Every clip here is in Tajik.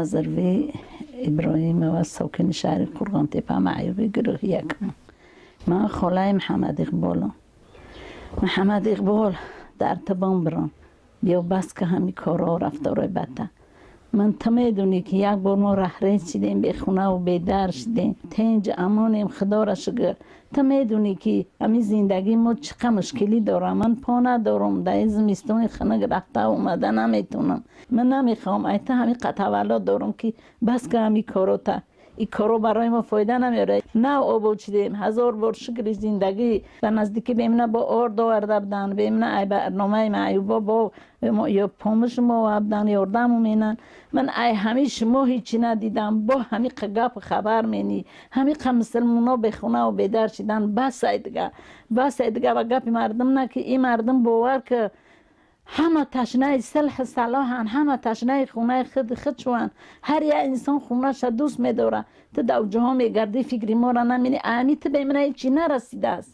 Ман Зарви Иброҳимова, сокини шаҳри Қурғонтепа, маъюби гурӯҳи якум. Ман холаи Муҳаммад Иқболам. Муҳаммад Иқбол, дар табон бирон. Биё, бас ка ҳами корҳо, рафторои бадта. Ман ту медонӣ, ки як бор мо раҳрез шидем, бехунаву бедар шидем. Тинҷ амонем, Худоро шукр. Ту медонӣ, ки ҳамин зиндагии мо чӣ қа мушкилӣ дорам. Ман по надорам, дар ин зимистони хунук рафта омада наметавонам. Ман намехоҳам, ай ту ҳамин қа тавалло дорам, ки бас ка ҳамин корота. Ин коро барои мо фоида намеорад. Нав обод шидем, ҳазор бор шукри зиндагӣ. Ба наздикӣ бемина бо орд оварда буданд, бемина ай барномаи маъюбо бо ё помӯши мо буданд, ёрдаму менанд. Ман ай ҳамин шумо ҳечи надидам, бо ҳамин қа гапу хабар менӣ. Ҳамин қа мусулмоно бехунаву бедар шиданд. Бас ай дига, бас ай дига, ба гапи мардум на, ки ин мардум бовар ки ҳама ташнаи сулҳу салоҳанд, ҳама ташнаи хонаи худи худ шаванд. Ҳар як инсон хонаша дӯст медорад. Ту дар ҷоҳо мегардӣ, фикри моро наминӣ. Ами ту бемина ҳечи нарасидааст.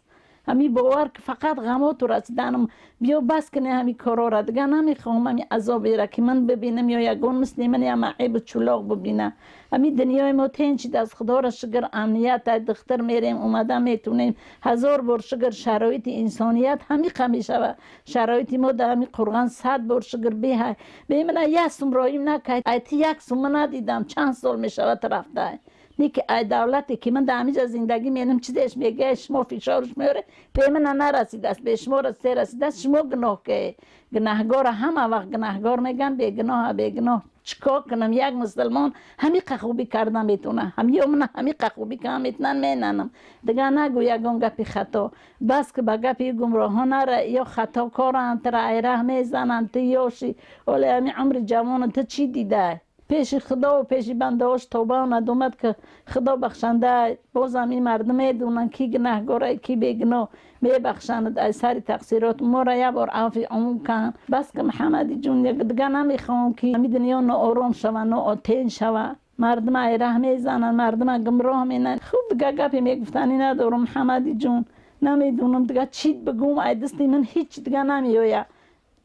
Ҳамин бовар ки фақат ғамоту расиданам. Биё, бас кунӣ ҳамин корҳоро. Дига намехоҳам ҳамин азоберо, ки ман бибинам ё ягон мисли ман я маъибу чулоқ бибина. Ҳамин дунёи мо тинч шидааст, Худоро шукр, амният, духтар мерем, омада метавонем. Ҳазор бор шукр, шароити инсоният ҳамиқа мешавад. Шароити мо дар ҳамин Қурғон, 100 бор шукр, беҳай. Бемина як сум роим накай. Ай ту як сумма надидам, чанд сол мешавад рафтай. Не ки ай давлате, ки ман дар ҳаминҷа зиндагӣ менам, чизеш мегӯяд, шумо фишорш меоре, бе мана нарасидааст, бе шумо се расидааст, шумо гуноҳ ке. Гунаҳгора ҳама вақт гунаҳгор мегӯянд, бегуноҳа бегуноҳ. Чӣ кор кунам? Як мусулмон ҳамиқа хубӣ карда метавона, ё мана ҳамиқа хубӣ карда метавонан, менанам. Дига нагӯ ягон гапи хато. Бас ки ба гапи гумроҳон нара, ё хатокоранд, тура ай раҳ мезананд. Ту ёши, ҳоле ҳамин умри ҷавону ту чӣ дидай? Пеши Худову пеши бандаҳош тобау надомад, ки Худо бахшанда. Бозам ин мардум медонанд, ки гунаҳгора, ки бегуноҳ, мебахшанд аз сари тақсирот. Моро як бор афви умум кан. Бас ки, Муҳаммади ҷун, дига намехоҳам, ки ҳамин дунё ноором шава, ноотен шава. Мардум ай раҳ мезананд, мардума гумроҳ менанд. Хуб, дига гапе мегуфтанӣ надорам, Муҳаммади ҷун. Намедонам дига чӣ бигӯм, ай дасти ман ҳеҷ дига намеояд.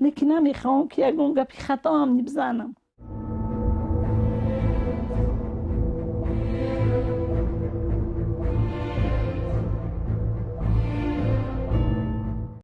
Лекин намехоҳам, ки ягон гапи хатоам бизанам.